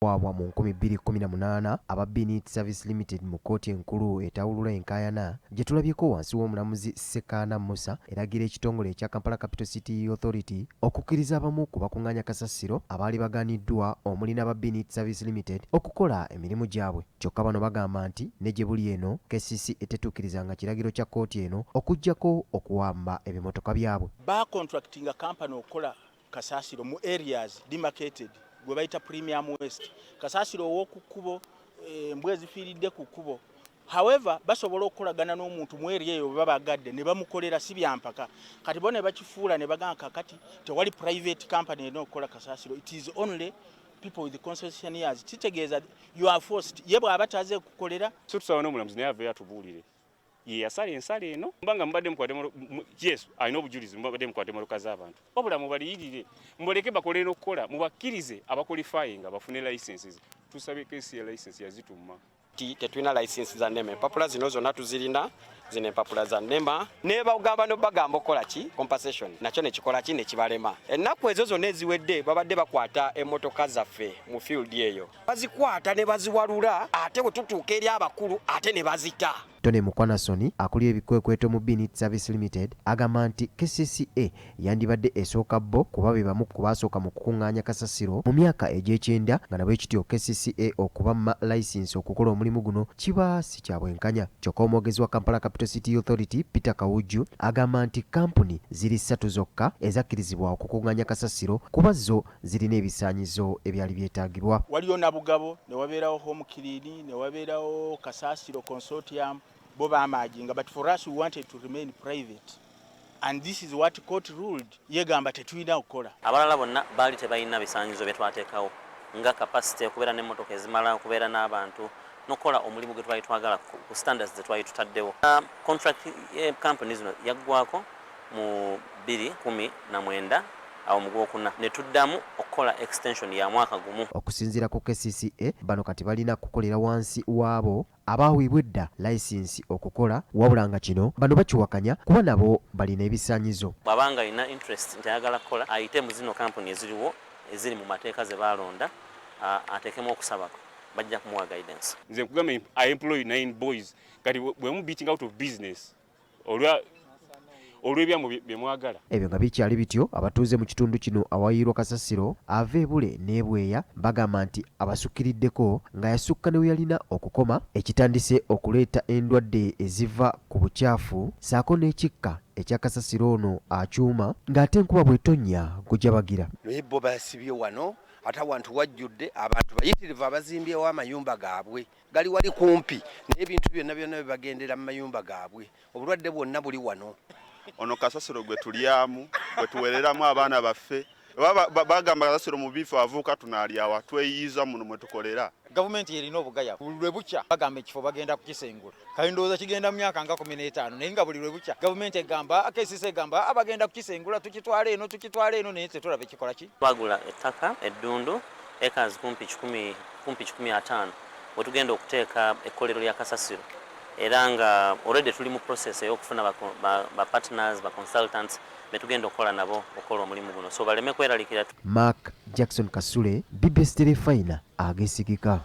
Waabwa mu 2018 aba Bean Service Limited mu kkooti enkulu etawulula enkaayana gye tulabyeko wansi w'omulamuzi Ssekaana Musa, eragira ekitongole ekya Kampala Capital City Authority okukkiriza abamu ku bakuŋŋaanya kasasiro abaali bagaaniddwa omuli n'aba Bean Service Limited okukola emirimu gyabwe. Kyokka bano bagamba nti ne gye buli eno KCC etetuukirizanga kiragiro kya kkooti eno okuggyako okuwamba ebimotoka byabwe. Bacontractinga company okukola kasasiro mu areas demarcated gwe bayita premium waste, kasasiro ow'oku kkubo, embwa ezifiiridde ku kkubo. However, basobola okukolagana n'omuntu mu area eyo bwe babagadde ne bamukolera, si byampaka. Kati bo ne bakifuula ne bagamba kakati tewali private company erina okukola kasasiro, it is only people with concessionaires. Kitegeeza you are forced, ye bw'aba taze kukolera. So tusaba n'omulamuzi naye aveeyo atubuulire ye yasala ensala eno, mbanga mubadde mukwate, yes, alina obujulizi, mubadde mukwate motoka z'abantu, wabula mubaliyirire, mubaleke bakole n'okukola, mubakkirize abaqualifyinga bafune licenses. Tusabye KCCA license yazitumma. Tetulina license za NEMA. Empapula zino zonna tuzirina, zino empapula za NEMA. Nebagamba nobagamba okukola ki compensation, nakyo nekikola ki nekibalema. Ennaku ezo zonna eziwedde babadde bakwata emmotoka zaffe mu field eyo, bazikwata ne baziwalula, ate bwe tutuuka eri abakulu ate ne bazita. Tony Mukwanasoni, akulira ebikwekweto mu Bean Service Limited, agamba nti KCCA yandibadde esooka bo kuba be bamu ku baasooka mu kukuŋŋaanya kasasiro mu myaka egy'ekyenda, nga nabwe kityo KCCA okubamma layisinsi okukola omulimu guno kiba si kya bwenkanya. Kyokka omwogezi wa Kampala Capital City Authority, Peter Kawujju, agamba nti kampuni ziri ssatu zokka ezakkirizibwa okukuŋŋaanya kasasiro kuba zo zirina ebisaanyizo ebyali byetaagibwa. Waliyo Nabugabo, ne wabeerawo Home Clean, ne wabeerawo Kasasiro Consortium, bo bamerginga, but for us we wanted to remain private and this is what court ruled. Yegamba tetulina kukola. Abalala bonna baali tebalina bisaanyizo bye twateekawo nga capacity, okubeera n'emmotoka ezimala, okubeera n'abantu n'okukola omulimu gwe twali twagala ku standards ze twali tutaddewo. Contract company zino yaggwako mu 2019 awo mu gwokuna, ne tuddamu okukola extension ya mwaka gumu. Okusinziira ku KCCA, bano kati balina kukolera wansi waabo abaaweebwa edda layisinsi okukola, wabula nga kino bano bakiwakanya kuba nabo balina ebisaanyizo. Bw'abanga alina interest nti ayagala kukola, ayite mu zino kampuni eziriwo eziri mu mateeka ze baalonda, ateekemu okusabako, bajja kumuwa guidance. Nze nkugamba, I employ nine boys. Kati bwe mu beating out of business olwa olw'ebyammwe bye mwagala. Ebyo nga bikyali bityo, abatuuze mu kitundu kino awayiirwa kasasiro ava ebule n'ebweya bagamba nti abasukkiriddeko nga yasukka ne we yalina okukoma, ekitandise okuleeta endwadde eziva ku bukyafu ssaako n'ekikka ekya kasasiro ono acuuma ng'ate enkuba bw'etonnya gujabagira. Naye bo basibye wano, ate awantu wajjudde abantu bayitirivu abazimbyewo amayumba gaabwe gali wali kumpi, naye ebintu byonna byonna bibagendera mu mayumba gaabwe. Obulwadde bwonna buli wano. Ono kasasiro gwe tulyamu, gwe tuwereramu abaana baffe. Bagamba kasasiro mubifu avuuka, tunaalyawa? Tweyiiza muno mwe tukolera. Gavumenti erina obugayavu. Buli lwe bukya bagamba ekifo bagenda kukisengula. Kale ndowooza kigenda mu myaka nga 15, naye nga buli lwe bukya gavumenti egamba, KCC egamba abagenda kukisengula, tukitwala eno, tukitwala eno, naye tetulaba ekikola ki. Twagula ettaka eddundu, acres kumpi 150, we tugenda okuteeka ekkolero lya kasasiro, era nga already tuli mu process ey'okufuna ba partners, ba consultants betugenda okukola nabo okukola omulimu guno, so baleme kweraliikira. Mark Jackson Kasule, BBS Terefayina ageesigika.